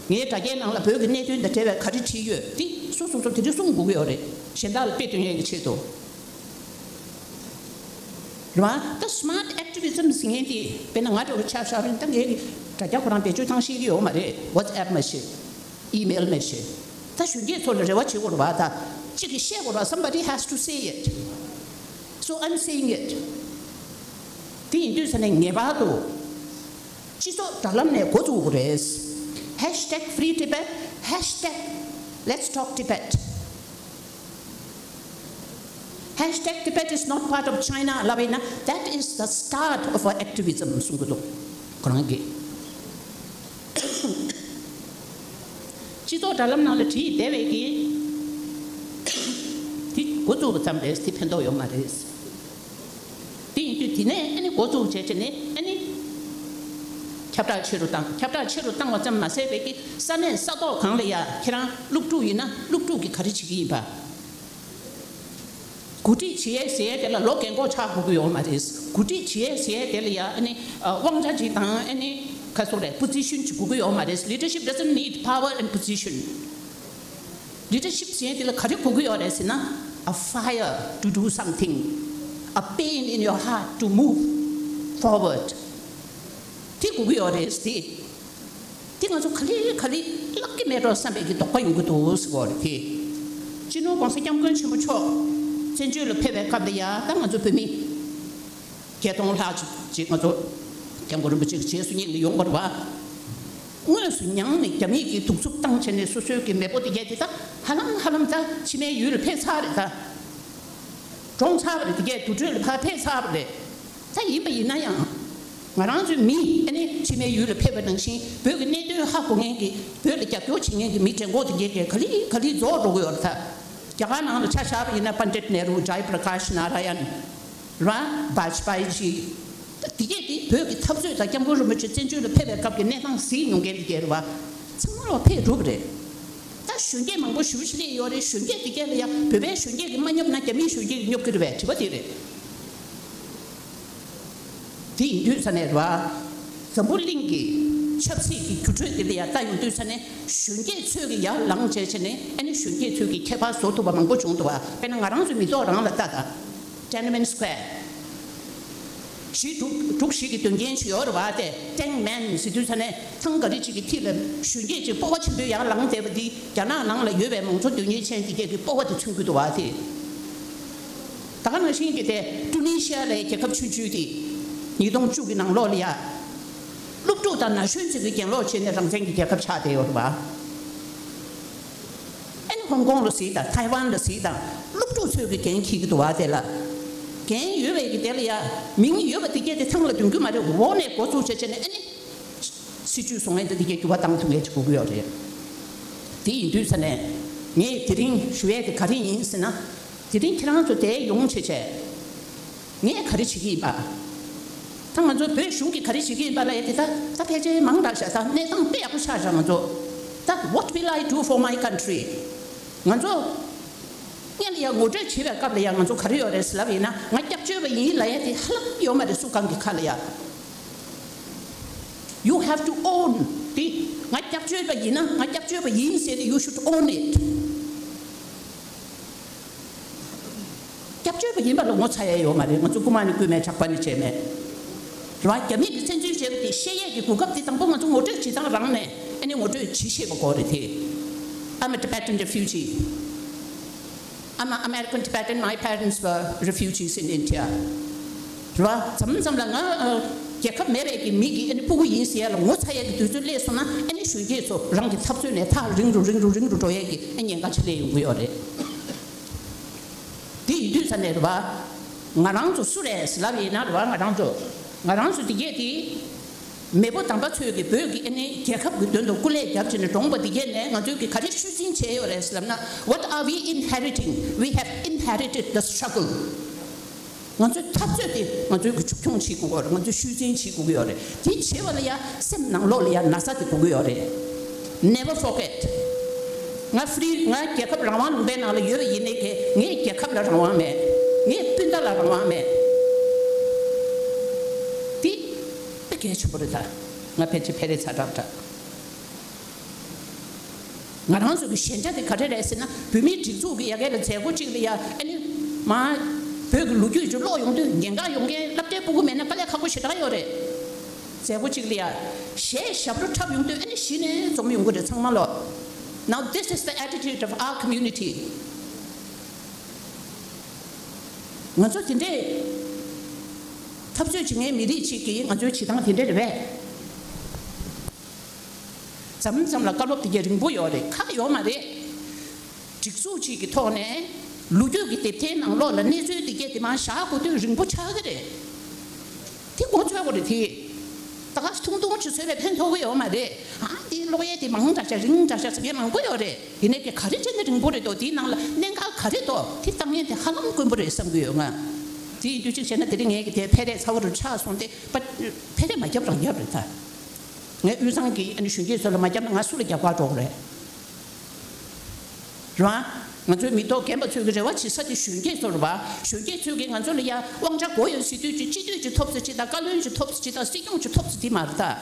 ངའི་དྲ་རྒྱའི་ནང་ལ་བོད་ཀྱི་གནད་དོན་དང་འབྲེལ་བའི་ག་རེ་བྲིས་ཡོད་དེ་སོ་སོ་སོ་དེ་འདྲ་གསུང་དགོས་ཀྱི་ཡོད་རེད། གཞན་དག་ལ་དཔེ་སྟོན་ཡས་ཀྱི་ཆེད་དུ། རེད་བ། ད་སི་མཱར་ཊི་ཨེག་ཊི་བི་ཛམ་ཟེར་མཁན་དེ་དཔེར་ན་ང་འདྲ་བོ་ཆ་བཞག་རེད། ད་ངའི་དྲ་རྒྱ་ཁོ་རང་བེད་སྤྱོད་བཏང་ཤེས་ཀྱི་ཡོད་མ་རེད། ཝ་ཊི་སི་ཨེབ་མ་གཏོགས། ཨི་མེལ་མ་གཏོགས། ད་གཞོན་སྐྱེས་ཚོ་ལ་རེ་བ་བྱེད་དགོས་རེད་བ། ད་གཅིག་གིས་བཤད་དགོས་རེད་བ། Somebody has to say it. So I'm saying it. དེ་ཡིན་དུས་ས་ནས་ངེས་པར་དུ་སྤྱི་ཚོགས་དྲ་ལམ་ནས་འགོ་བཙུགས་དགོས་རེད། ཧེཤ་ཏེག་ཧྥི་རི་ཊི་བེཊ། ཧེཤ་ཏེག་ལེཊ་སི་ཊོག་ཊི་བེཊ། Hashtag Tibet is not part of China ལབ་པ་ཡིན་ན། That is the start of our activism གསུང་གི་འདུག་ཁོ་རང་གིས། སྤྱི་ཚོགས་དྲ་ལམ་ནང་ལ་བྲིས་བསྡད་པའི་གི་དེ་འགོ་བཙུགས་པ་ཙམ་རེད། དེ་ཕན་ཐོགས་ཡོད་མ་རེད། དེ་ཡིན་དུས་དེ་ནས་ཨ་ནི་འགོ་བཙུགས་བྱས་བྱས་ནས་ཨ་ནི་ཁྱབ་བསྒྲགས་ཆེ་རུ་བཏང་། ཁྱབ་བསྒྲགས་ཆེ་རུ་བཏང་བ་ཙམ་མ་ཟད་པའི་གི་ས་གནས་ས་ཐོག་གང་ལ་ཡ་ཁྱེད་རང་སློབ་ཕྲུག་ཡིན་ན་སློབ་ཕྲུག་གིས་ག་རེ་བྱེད་ཀྱི་ཡིན་པ། གོ་སྒྲིག་བྱེད་ཡས་ཟེར་ཡས་དེ་ལ་ལོ་རྒན་གོག་ཆགས་དགོས་ཀྱི་ཡོད་མ་རེད། གོ་སྒྲིག་བྱེད་ཡས་ཟེར་ཡས་དེ་ལ་ཡ་ཨ་ནི་དབང་ཆ་ཅིག་དང་ཨ་ནི་ག་སོགས་རེད། པོ་ཛི་ཤན་ཅིག་དགོས་ཀྱི་ཡོད་མ་རེད། Leadership doesn't need power and position. Leadership ཟེར་ཡས་དེ་ལ་ག་རེ་དགོས་ཀྱི་ཡོད་རེད་ཟེར་ན། A fire to do something, a pain in your heart to move forward. དེ་དགོས་ཀྱི་ཡོད་རེད་དེ། དེ་ང་ཚོ་ག་ལེ་ག་ལེ་བརླག་གི་མེད་འགྲོ་བསམ་པའི་གི་དོགས་པ་ཡོང་གི་འདུག་ཟེར་གོ་རེད་དེ། སྤྱི་ནོར་༸གོང་ས་༸སྐྱབས་མགོན་ཆེན་པོ་མཆོག་བཙན་བྱོལ་ལ་ཕེབས་པའི་སྐབས་ལ་ཡ་ད་ང་ཚོ་བོད་མི་བརྒྱད་སྟོང་ལྷག་ཅིག་ཅིག་ང་ཚོ་༸སྐྱབས་མགོན་རིན་པོ་ཆེ་གི་རྗེས་སུ་སྙེག་ནས་ཡོང་བ་རེད་བ། དངོས་སུ་མྱངས་ནས་རྒྱ་མིས་ཀྱིས་གདུག་རྩུབ་བཏང་བྱས་ནས་སོ་སོའི་གི་མེས་པོ་དེ་གས་དེ་ད་ཧ་ལམ་ཧ་ལམ་ད་ཕྱི་མའི་ཡུལ་ལ་ཕེབས་ཚར་རེད། ད་གྲོངས་ཚར་བ་རེད། དེ་གས་དུར་ཁྲོད་ལ་ཕར་ཕེབས་ཚར་བ་རེད། ད་ཡིན་པ་ཡིན་ན་ཡང་ང་རང་ཚོའི་མི་ཨ་ནི་ཕྱི་མའི་ཡུལ་ལ་ཕེབས་པ་ནང་བཞིན་བོད་ཀྱི་གནད་དོན་ཧ་གོ་མཁན་གྱི་བོད་ལ་རྒྱབ་སྐྱོར་བྱེད་མཁན་གྱི་མི་གྲལ་འགོ་དེ་གས་གས་ག་ལེ་ག་ལེ་རྫོགས་འགྲོ་གི་ཡོད་རེད། ད་རྒྱ་གར་ནང་ལ་ཆ་བཞག་པ་ཡིན་ན་པཎྜི་ཏ་ནེ་རུ། ཇའི་པྲ་ཀཱཤ་ནཱ་ར་ཡན། ར། བཱཇ་པཱ་ཡི་ཇི། ད་དེ་གས་དེ་བོད་ཀྱི་འཐབ་རྩོད་དང་སྐྱབས་མགོན་རིན་པོ་ཆེ་བཙན་བྱོལ་ལ་ཕེབས་པའི་སྐབས་ཀྱི་གནས་སྟངས་གཟིགས་མྱོང་མཁན་དེ་གས་རེད་བ། ཚང་མ་ལོག་ཕེབས་གྲུབ་རེད། ད་གཞོན་སྐྱེས་མང་པོ་ཞེ་པོ་ཅིག་སླེབས་ཡོད་རེད། གཞོན་སྐྱེས་དེ་གས་ལ་ཡ་བོད་པའི་གཞོན་སྐྱེས་ཀྱིས་མ་སྙོབ་ན་རྒྱ་མིའི་གཞོན་སྐྱེས་ཀྱིས་སྙོབ་ཀྱི་རེད་བས། དྲི་བ་དེ་རེད། དེ་ཡིན་དུས་ས་ནས་ར། འཛམ་བུ་གླིང་གི་ཆབ་སྲིད་ཀྱི་འགྱུར་འགྲོས་དེ་ལ་ཡ་ལྟ་ཡོང་དུས་ས་ནས་གཞོན་སྐྱེས་ཚོས་ཀྱི་ཡར་ལངས་བྱས་བྱས་ནས་ཨ་ནི་གཞོན་སྐྱེས་ཚོས་ཀྱི་ཁྱད་པར་བཟོ་ཐུབ་པ་མང་པོ་བྱུང་འདུག་བ། དཔེར་ན་ང་རང་ཚོའི་མི་ཐོག་རང་ལ་ལྟ་དང་། Tiananmen Square། གཞི་འབྲུག་འབྲུག་གཞི་གི་དོན་རྐྱེན་ཞིག་ཡོད་རེད་བ། དེ་Tang Man ཟེར་དུས་ས་ནས་ཐང་ག་རི་ཅིག་གི་མཐིལ་ལ་གཞོན་སྐྱེས་ཅིག་སྤོབས་པ་ཆེན་པོས་ཡར་ལངས་བསྡད་པ་འདི་རྒྱ་ནག་ནང་ལ་ཡོད་པའི་མང་གཙོ་དོན་གཉེར་ཅན་དེ་གས་ཀྱི་སྤོབས་པ་དེ་མཚོན་གྱི་འདུག་བ། དེ་ད་ག་ནང་བཞིན་གྱི་དེ་ཀྲུ་ནི་ཤི་ཡ་ལའི་རྒྱལ་ཁབ་ཆུང་ཆུང་དེ་ཉིས་སྟོང་བཅུ་གི་ནང་ལོགས་ལ་ཡ་སློབ་ཕྲུག་དང་ན་གཞོན་ཚོས་ཀྱི་གྱེན་ལོག་བྱས་ནས་རང་བཙན་གྱི་རྒྱལ་ཁབ་ཆགས་བསྡད་ཡོད་རེད་བ། ཨ་ནི་ཧོང་ཀོང་ལ་གཟིགས་དང་ཐའེ་ཝན་ལ་གཟིགས་དང་། སློབ་ཕྲུག་ཚོས་ཀྱི་འགན་འཁྱེར་གྱི་འདུག་བ། དེ་ལ་འགན་ཡོད་པའི་གི་དེ་ལ་ཡ་མིང་ཡོད་པ་དེ་གས་དེ་ཐང་ལ་འདོན་གྱི་མ་རེད། འོག་ནས་འགོ་བཙུགས་བྱས་བྱས་ནས་ཨ་ནི་སྲིད་ཇུས་བཟོ་མཁན་དེ་དེ་གས་འགྱུར་བ་བཏང་ཐུབ་མཁན་ཅིག་དགོས་ཀྱི་ཡོད་རེད། དེ་ཡིན་དུས་ས་ནས་ངས་དེ་རིང་ཞུ་ཡས་དེ་ག་རེ་ཡིན་ཟེར་ན། དེ་རིང་ཁྱེད་རང་ཚོ་དེ་ཡོང་བྱས་བྱས། ངས་ག་རེ་བྱེད་ཀྱི་ཡིན་པ། ད་ང་ཚོ་བོད་གཞུང་གིས་ག་རེ་བྱེད་ཀྱི་ཡིན་པ་ལ་ཡ་དེ་ད་ད་ཕལ་ཆེར་མང་དྲགས་ཤག་ད་གནས་སྟངས་དཔེ་ཡག་པོ་ཆགས་ཤག་ང་ཚོ་ད། What will I do for my country? ང་ཚོ་སྔོན་ལ་ཡ་ངོ་སྤྲོད་བྱེད་པའི་སྐབས་ལ་ཡ་ང་ཚོ་ག་རེ་ཡོད་རེད་ཟེར་ལབ་ཡིན་ན། ང་སྐྱབས་བཅོལ་བ་ཡིན་ལབ་ཡ་དེ་ཧ་ལམ་ཡོད་མ་རེད། སུ་གང་གི་ཁ་ལ་ཡ། You have to own. དེ་ང་སྐྱབས་བཅོལ་བ་ཡིན་ན་ང་སྐྱབས་བཅོལ་བ་ཡིན་ཟེར་ཏེ། You should own it. སྐྱབས་བཅོལ་བ་ཡིན་པ་ལ་ངོ་ཚ་ཡ་ཡོད་མ་རེད། ང་ཚོ་རྐུ་མ་ནི་རྐུས་མེད། ཇག་པ་ནི་བྱས་མེད། རེད་བ། རྒྱ་མི་གིས་བཙན་འཛུལ་བྱས་པ་དེ་ཤེས་ཡས་ཀྱི་གོ་སྐབས་དེ་དང་པོ་ང་ཚོ་ངོ་སྤྲོད་བྱེད་སྟངས་རང་ནས་ཨ་ནི་ངོ་སྤྲོད་བྱེད་ཤེས་པ་དགོས་རེད་དེ། I'm a Tibetan refugee. I'm an American Tibetan. My parents were refugees in India. རེད་བ། མཚམས་མཚམས་ལ་ང་ཨ་རྒྱལ་ཁབ་མེད་པའི་གི་མི་གི་ཨ་ནི་སྤུ་གུ་ཡིན་ཟེར་ཡ་ལ་ངོ་ཚ་ཡ་གི་དུས་ཚོད་སླེབས་སོང་ན་ཨ་ནི་གཞོན་སྐྱེས་ཚོ་རང་གི་འཐབ་རྩོད་ནས་ཐག་རིང་རུ་རིང་རུ་རིང་རུ་འགྲོ་ཡས་ཀྱི་ཨ་ཉེན་ཁ་ཆེ་སླེབས་ཡོང་གི་ཡོད་རེད། དེ་ཡིན་དུས་ས་ནས་རེད་བ། ང་རང་ཚོ་སུ་རེད་ཟེར་ལབ་ཡིན་ན་རེད་བ། ང་རང་ཚོ་ང་རང་ཚོ་དེ་གས་དེ། མེས་པོ་དམ་པ་ཚོས་ཀྱི་བོད་ཀྱི་ཨ་ནི་རྒྱལ་ཁབ་ཀྱི་དོན་དུ་སྐུ་ལས་བརྒྱབ་བྱས་ནས་གྲོངས་པ་དེ་གས་ནས་ང་ཚོས་ཀྱི་ག་རེ་ཤུལ་འཛིན་བྱས་ཡོད་རེད་ཟེར་ལབ་ན། What are we inheriting? We have inherited the struggle. ང་ཚོའི་འཐབ་རྩོད་དེ་ང་ཚོའི་གི་མཇུག་སྐྱོང་བྱེད་དགོས་ཀྱི་ཡོད་རེད། ང་ཚོས་ཤུལ་འཛིན་བྱེད་དགོས་ཀྱི་ཡོད་རེད། དེ་བྱེད་པ་ལ་ཡ་སེམས་ནང་ལོགས་ལ་ཡ་ན་ཚ་དེ་དགོས་ཀྱི་ཡོད་རེད། Never forget. ང་ཧྥི་རི། ང་རྒྱལ་ཁབ་རང་དབང་ལུང་པའི་ནང་ལ་ཡོད་པ་ཡིན་ནའི་གི་ངའི་རྒྱལ་ཁབ་ལ་རང་དབང་མེད། ངའི་སྤུན་ཟླ་ལ་རང་དབང་མེད། འདི་དཔེ་གལ་ཆེན་པོ་རེད་ད། ང་ཕལ་ཆེར་ཕལ་རེ་ཚ་དྲགས་དྲགས། ང་རང་ཚོ་གི་ཞན་ཆ་དེ་ག་རེ་རེད་ཟེར་ན། བོད་མིའི་སྒྲིག་འཛུགས་ཀྱི་ཡ་གི་ལ་མཛད་སྒོ་གཅིག་ལ་ཡ་ཨ་ནི་མ་བོད་ཀྱི་ལོ་རྒྱུས་ཅིག་ཀློག་ཡོང་དུས་ཉེན་ཁ་ཡོང་མཁན་སློབ་གྲྭའི་སྤུ་གུ་མེད་ན་དཀའ་ལས་ཁག་པོ་ཞེ་དྲག་ཡོད་རེད། མཛད་སྒོ་གཅིག་ལ་ཡ་གཞས་ཞབས་བྲོ་འཁྲབ་ཡོང་དུས་ཨ་ནི་གཞི་ནས་འཛོམས་ཡོང་གི་རེད་ཚང་མ་ལོ། Now this is the attitude of our community. ང་ཚོ་དེ་འདྲས་འཐབ་རྩོད་བྱེད་མཁན་མི་རིགས་གཅིག་གིས་ང་ཚོའི་བྱེད་སྟངས་དེ་འདྲས་རེད་པས། མཚམས་མཚམས་ལ་བཀའ་སློབ་དེ་གས་རིང་པོ་ཡོད་རེད། ཁག་ཡོད་མ་རེད། སྒྲིག་འཛུགས་གཅིག་གི་ཐོག་ནས་ལོ་རྒྱུས་ཀྱི་དེབ་ཐེར་ནང་ལོགས་ལ་གནས་ཚུལ་དེ་གས་དེ་མར་བཞག་དགོས་དུས་རིང་པོ་ཆགས་ཀྱི་རེད། དེ་མགོ་ཚོས་དགོས་རེད་དེ། ད་ ད་ག་ཐུང་ཐུང་ཅིག་བཟོས་པས་ཕན་ཐོགས་ཀྱི་ཡོད་མ་རེད། ཨ་འདི་ཀློག་ཡས་དེ་མང་དྲགས་ཤག་རིང་དྲགས་ཤག་ཟེར་མཁན་མང་པོ་ཡོད་རེད། ཡིན་ནའི་ག་རེ་བྱས་ནས་རིང་པོ་རེད་དོ། དེའི་ནང་ལ་གནད་འགག་ག་རེ་འདུག་དེ་བཏང་ཡས་དེ་ཧ་ལམ་དཀོན་པོ་རེད་བསམ་གྱི་ཡོད་ང་། དེ་ཡིན་དུས་གཅིག་བྱས་ན་དེ་རིང་ངས་ཀྱི་དེ་འཕེལ་རེས་ཚ་བོ་རུ་ཆགས་སོང་སྟེ་པ། འཕེལ་རེས་མ་བརྒྱབ་རང་བརྒྱབ་རེད་ད། ངས་དབུས་གཙང་གི་ཨ་ནི་གཞོན་སྐྱེས་ཚོ་ལ་མ་བརྒྱབ་ན་ང་སུ་ལ་རྒྱབ་ཁ་སྒྲོག་རེད། རེད་བ། ང་ཚོའི་མི་ཐོག་རྒན་པ་ཚོས་ཀྱི་རེ་བ་བྱེད་ས་དེ་གཞོན་སྐྱེས་ཚོ་རེད་བ། གཞོན་སྐྱེས་ཚོས་ཀྱི་ང་ཚོ་ལ་ཡ་དབང་ཆ་དགོས་ཡོད་ཟེར་དུས་ཀྱི་སྤྱི་འཐུས་ཀྱི་ཐོབ་ས་ཅིག་དང་བཀའ་བློན་གྱི་ཐོབ་ས་ཅིག་དང་སྲིད་སྐྱོང་གྱི་ཐོབ་ས་དེ་མ་རེད་ད།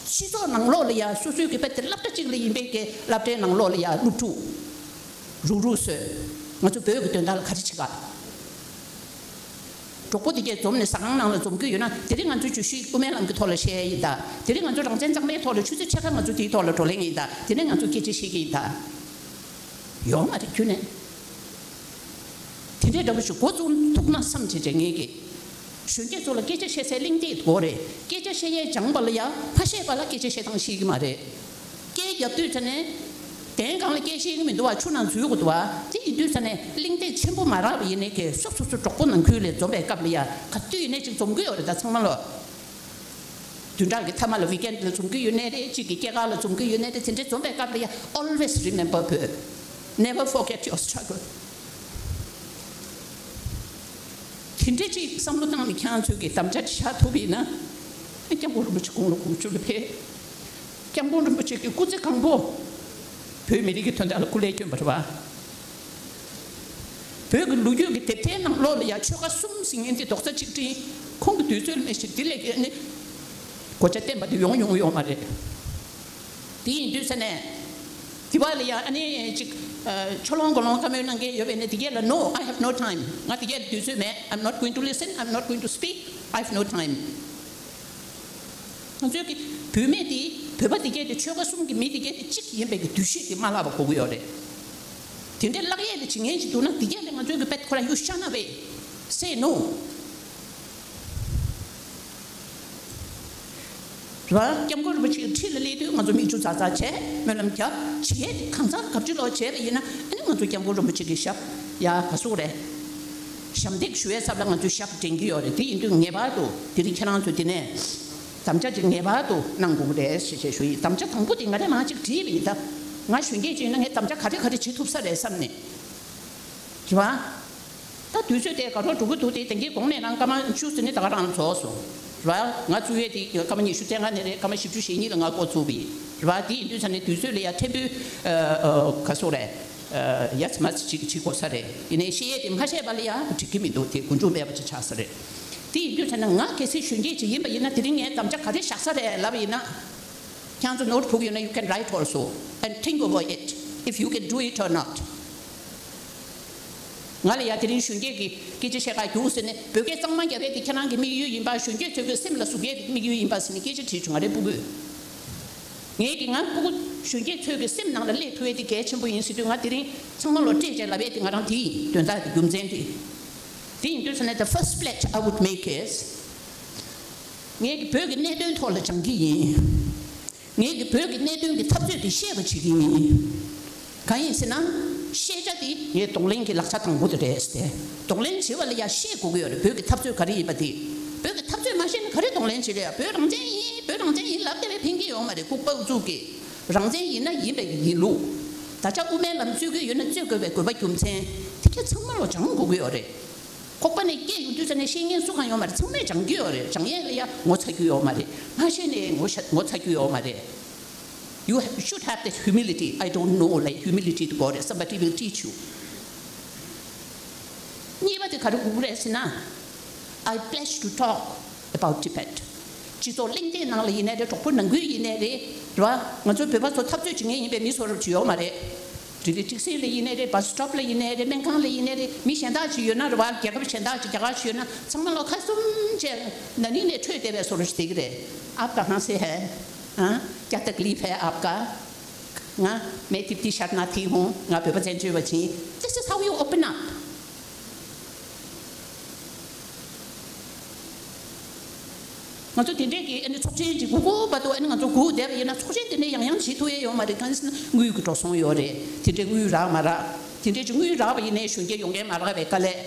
སྤྱི་ཚོགས་ནང་ལོགས་ལ་ཡ་སོ་སོའི་གི་དཔེ་དེ་སློབ་གྲྭ་གཅིག་ལ་ཡིན་པའི་གི་སློབ་གྲྭའི་ནང་ལོགས་ལ་ཡ་སློབ་ཕྲུག་རུག་རུག་བཟོས། ང་ཚོ་བོད་ཀྱི་དོན་དག་ལ་ག་རེ་བྱེད་ག་གྲོགས་པོ་དེ་གས་འཛོམས་ནས་ཟ་ཁང་ནང་ལ་འཛོམས་ཀྱི་ཡོད་ན་དེ་རིང་ང་ཚོ་བརྗོད་གཞི་དབུ་མའི་ལམ་གྱི་ཐོག་ལ་བཤད་ཡ་ཡིན་ད། དེ་རིང་ང་ཚོ་རང་བཙན་གཙང་མའི་ཐོག་ལ་ཆུ་ཚོད་ཕྱེད་ཀ་ང་ཚོ་དེའི་ཐོག་ལ་བགྲོ་གླེང་ཡིན་ད། དེ་རིང་ང་ཚོ་སྐད་ཆ་བཤད་ཀྱི་ཡིན་ད། ཡོད་མ་རེད་ཁྱོན་ནས། དེ་འདྲའི་འདྲ་པོ་ཞིག་འགོ་བཙུགས་ཐུབ་ན་བསམ་བྱས་བྱས་ངེས་ཀྱི། གཞོན་སྐྱེས་ཚོ་ལ་སྐད་ཆ་བཤད་སའི་གླེང་སྟེགས་དགོས་རེད། སྐད་ཆ་བཤད་ཡས་སྦྱངས་པ་ལ་ཡང་མ་བཤད་པ་ལ་སྐད་ཆ་བཤད་སྟངས་ཤེས་ཀྱི་མ་རེད། སྐད་རྒྱབ་དུས་ཙ་ནས། གདན་སྒང་ལ་སྐད་བཤད་ཀྱི་མི་འདུག་བ། ཆུ་ནང་འཛུལ་དགོས་འདུག་བ། དེ་ཡིན་དུས་ཙ་ནས་གླེང་སྟེགས་ཆེན་པོ་མ་རག་པ་ཡིན་ནའི་གི་སོབ་སོབ་སོབ་གྲོགས་པོ་ནང་ཁུལ་ལ་འཛོམས་པའི་སྐབས་ལ་ཡ་ག་དུས་ཡིན་ནའི་ཅིག་འཛོམས་ཀྱི་ཡོད་རེད་ད་ཚང་མ་ལོ། བདུན་ཕྲག་གི་མཐའ་མ་ལ་ཝིག་ཨེན་ལ་འཛོམས་ཀྱི་ཡོད་ནའི་རེད། གཅིག་གི་སྐྱེས་སྐར་ལ་འཛོམས་ཀྱི་ཡོད་ནའི་རེད། དེ་འདྲའི་འཛོམས་པའི་སྐབས་ལ་ཡ་always remember བོད། Never forget your struggle. དེ་འདྲ་ཅིག་བསམ་བློ་བཏང་ནས་ཁྱེད་རང་ཚོས་ཀྱི་དམ་བཅའ་ཅིག་བཞག་ཐུབ་པ་ཡིན་ན། སྐྱབས་མགོན་རིན་པོ་ཆེ་དགུང་ལོ་དགུ་བཅུ་ལ་ཕེབས། སྐྱབས་མགོན་རིན་པོ་ཆེ་གི་སྐུ་ཚེ་གང་པོ། བོད་མི་རིགས་ཀྱི་དོན་དག་ལ་སྐུ་ལས་བསྐྱོན་པ་རེད་བ། བོད་ཀྱི་ལོ་རྒྱུས་ཀྱི་དེབ་ཐེར་ནང་ལོགས་ལ་ཡང་ཆོལ་ཁ་གསུམ་ཟེར་མཁན་དེ་རྡོག་རྩ་གཅིག་སྒྲིལ། ཁོང་གི་དུས་ཚོད་ལ་མེད་ཞིག་དེ་ལས་ཀྱི་ནི། གོ་ཆ་བསྟན་པ་དེ་ཡོང་ཡོང་ཡོད་མ་རེད། དེ་ཡིན་དུས་ས་ནས། དེ་བ་ལ་ཡང་ཨ་ནི་ཅིག་ཨ། ཕྱོགས་ལྷུང་གོ་ལྷུང་བཀའ་མོལ་གནང་མཁན་ཡོད་པས་ནི་དེ་གས་ལ་No, I have no time. ང་དེ་གས་ལ་དུས་ཚོད་མེད། I'm not going to listen, I'm not going to speak, I have no time. ང་ཚོའི་གི་བུད་མེད་དེ་བོད་པ་དེ་གས་དེ་ཆོལ་ཁ་གསུམ་གི་མི་དེ་གས་དེ་གཅིག་ཡིན་པའི་གི་འདུ་ཤེས་དེ་མ་བརླག་པ་དགོས་ཀྱི་ཡོད་རེད། དེ་འདྲའི་བརླག་ཡས་དེ་བྱེད་མཁན་ཞིག་འདུག་ན་དེ་གས་ལ་ང་ཚོའི་གི་དཔེ་ཁོ་རང་you shun away, say no. རེད་བ། སྐྱབས་མགོན་རིན་པོ་ཆེ་གི་འཁྲིས་ལ་སླེབས་དུས་ང་ཚོ་མིག་ཆུ་ཛར་ཛར་བྱས་སྨོན་ལམ་བརྒྱབ་བྱས་གང་ཟག་གབ་ཅི་ལོག་བྱས་པ་ཡིན་ན་ཨ་ནི་ང་ཚོ་སྐྱབས་མགོན་རིན་པོ་ཆེ་གི་ཞབས་ཡ་ག་ཟུག་རེད། ཞབས་འདེགས་ཞུ་བའི་ཚབ་ལ་ང་ཚོའི་ཞབས་འདྲེན་གྱི་ཡོད་རེད། དེ་ཡིན་དུས་ངེས་པར་དུ་དེ་རིང་ཁྱེད་རང་ཚོས་དེ་ནས་དམ་བཅའ་ཅིག་ངེས་པར་དུ་གནང་དགོས་ཀྱི་རེད་ཞེས་ཞེས་ཞུ་ཡི། དམ་བཅའ་དང་པོ་དེ་ང་རས་མང་ཅིག་བྲིས་པ་ཡིན་ད། ང་གཞོན་སྐྱེས་ཅིག་ཡིན་ན་ངས་དམ་བཅའ་ག་རེ་ག་རེ་བྱེད་ཐུབ་ས་རེད་བསམ་ནས། རེད་བ། ད་དུས་ཚོད་དེ་དགའ་རོགས་འགྲོ་གི་འདུག་དེ་དེང་གི་གོང་ནས་རང་སྐར་མ་བཅུ་ཟིན་ནས་ད་ག་རང་རྫོགས་སོང་། རེད་བ། ང་བཙུགས་ཡས་དེ་སྐར་མ་ཉི་ཤུ་རྩ་ལྔ་ནས་རེད། སྐར་མ་བཞི་བཅུ་ཞེ་གཉིས་ལ་ང་འགོ་བཙུགས་པ་ཡིན། རེད་བ། དེ་ཡིན་དུས་ས་ནས་དུས་ཚོད་ལ་ཡ་ཕྲན་བུ་ཨ་ཨ་ག་སོག་རེད། ཨ་ཡ་ཙི་མ་ཙི་ཅིག་བྱེད་དགོས་ས་རེད། ཡིན་ནའི་བཤད་ཡས་དེ་མ་བཤད་པ་ལ་ཡ་འགྲིག་གི་མི་འདུག་དེ་ཀུན་འབྱུང་མེད་པ་ཅིག་ཆགས་ས་རེད། དེ་ཡིན་དུས་ས་ནས་ང་གལ་སྲིད་གཞོན་སྐྱེས་ཅིག་ཡིན་པ་ཡིན་ན་དེ་རིང་ངས་དམ་བཅའ་ག་རེ་བཞག་ས་རེད་ལབ་པ་ཡིན་ན། ཁྱེད་ཚོ་ནོར་ཕུག་ཡོད་ན་you can write also and think over it if you can do it or not. ང་ལ་ཡ་དེ་རིང་གཞོན་སྐྱེས་ཀྱི་སྐད་ཆ་བཤད་ག་རྒྱུགས་ཟེར་ནས་བོད་སྐད་གཙང་མ་རྒྱབ་ཡས་དེ་ཁྱེད་རང་གི་དམིགས་ཡུལ་ཡིན་པ། གཞོན་སྐྱེས་ཚོའི་གི་སེམས་ལ་ཟུག་ཡས་དེ་དམིགས་ཡུལ་ཡིན་པ་ཟེར་ནས་སྐད་ཆ་དྲིས་བྱུང་། ང་རའི་སྤུ་གུས། ངས་ཀྱི་ང་སྤུ་གུ་གཞོན་སྐྱེས་ཚོའི་གི་སེམས་ནང་ལ་སླེབས་ཐུབ་ཡས་དེ་གལ་ཆེན་པོ་ཡིན་ཟེར་དུས་ང་དེ་རིང་ཚང་མ་ལོ་སྤྲད་བྱས་ལབ་ཡས་དེ་ང་རང་དེ་ཡིན། དོན་དག་དེ་རྒྱུ་མཚན་དེ། དེ་ཡིན་དུས་ས་ནས་the first pledge I would make is ངས་ཀྱི་བོད་ཀྱི་གནད་དོན་ཐོག་ལ་སྦྱང་གི་ཡིན། ངས་ཀྱི་བོད་ཀྱི་གནད་དོན་གྱི་འཐབ་རྩོད་དེ་ཤེས་པ་བྱེད་ཀྱི་ཡིན། གང་ཡིན་ཟེར་ན། ཤེས་བྱ་དེ་ངའི་གདོང་ལེན་གྱི་ལག་ཆ་དང་པོ་དེ་རེད་ཟེར་ཏེ། གདོང་ལེན་བྱེད་པ་ལ་ཡ་ཤེས་དགོས་ཀྱི་ཡོད་རེད། བོད་ཀྱི་འཐབ་རྩོད་ག་རེ་ཡིན་པ་དེ། བོད་ཀྱི་འཐབ་རྩོད་མ་ཤེས་ན་ག་རེ་གདོང་ལེན་བྱེད་ཀྱི་ཡོད། བོད་རང་བཙན་ཡིན། བོད་རང་བཙན་ཡིན་ལབ་བསྡད་པའི་ཕན་གྱི་ཡོད་མ་རེད། ལྐུགས་པ་ཨུ་ཚུགས་ཀྱིས། རང་བཙན་ཡིན་ན་ཡིན་པའི་ཡིན་ལུགས། ད་ཆ་དབུ་མའི་ལམ་རྩོད་ཀྱི་ཡོད་ན་རྩོད་དགོས་པའི་དགོས་པ་རྒྱུ་མཚན། དེ་ག་ཚང་མ་ལོ་སྦྱང་དགོས་ཀྱི་ཡོད་རེད། ཁོག་པ་ནས་སྐད་ཡོང་དུས་ཙ་ནས་ཤེས་མཁན་སུ་གང་ཡོད་མ་རེད། ཚང་མས་སྦྱང་གི་ཡོད་རེད། སྦྱང་ཡས་ལ་ཡ་ངོ་ཚ་རྒྱུ་ཡོད་མ་རེད། མ་ཤེས་ནས་ངོ་ཤ་ངོ་ཚ་རྒྱུ་ཡོད་མ་རེད། You ha- should have that humility. I don't know, like, humility དེ་དགོས་རེད། བསམ་པ་ཏིག་ཏིག་ཅིག་བྱུང་། གཉིས་པ་དེ་ག་རེ་དགོས་ཀྱི་རེད་ཟེར་ན། I pledge to talk about Tibet. སྤྱི་ཚོགས་གླེང་སྟེགས་ནང་ལ་ཡིན་ནའི་རེད། གྲོགས་པོ་ནང་ཁུལ་ཡིན་ནའི་རེད། རེད་བ། ང་ཚོ་བོད་པ་ཚོ་འཐབ་རྩོད་བྱེད་མཁན་ཡིན་པའི་མི་བཟོ་འདྲ་ཅིག་ཡོད་མ་རེད། རི་ལི་ཊེག་སི་ལ་ཡིན་ནའི་རེད། བྷ་སི་སི་ཊོབ་ལ་ཡིན་ནའི་རེད། སྨན་ཁང་ལ་ཡིན་ནའི་རེད། མི་གཞན་དག་ཅིག་ཡོད་ན་རེད་བ། རྒྱལ་ཁབ་གཞན་དག་ཅིག་རྒྱ་གར་ཅིག་ཡོད་ན་ཚང་མ་ལོ་ཁ་ཟུམ་བྱས་ན་ནིང་ནས་འཕྲོས་བསྡད་པའི་བཟོ་འདྲ་ཞིག་བསྡད་ཀྱི་རེད། आप कहाँ से है? हाँ? क्या तकलीफ है आपका? हाँ? मैं तिब्बती शरणार्थी हूँ. ང་བོད་པ་བཙན་བྱོལ་བ་ཅིག This is how you open up. ང་ཚོ་དེ་འདྲས་ཀྱི་ཨ་ནི་ཚོགས་ཆེན་གྱི་སྒུག་སྒུག་བར་དུ་ཨ་ནི་ང་ཚོ་སྒུག་བསྡད་པ་ཡིན་ན་ཚོགས་ཆེན་དེ་འདྲས་ཡང་ཡང་བྱེད་ཐུབ་ཡས་ཡོད་མ་རེད། གང་ཡིན་ཟེར་ན་དངུལ་གྱི་འགྲོ་སོང་ཡོད་རེད། དེ་འདྲས་དངུལ་རག་མ་རག་དེ་འདྲས་ཀྱི་དངུལ་རག་པ་ཡིན་ནའི་གཞོན་སྐྱེས་ཡོང་མཁན་མ་རག་པའི་དཀའ་ལས།